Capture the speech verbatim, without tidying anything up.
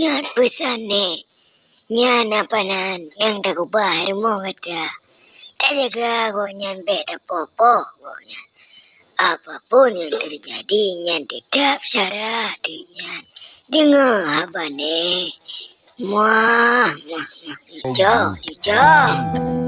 Ingat peusan nèk, nyan apa nan nyang takeubah rumoh gata. Tajaga gobnyan, bèk tapoh-poh gobnyan. Apapun nyang teujadi, nyan teutap syara teuh nyan. Deungö haba nèk. Muah, muah, muah. Cucok, cucok.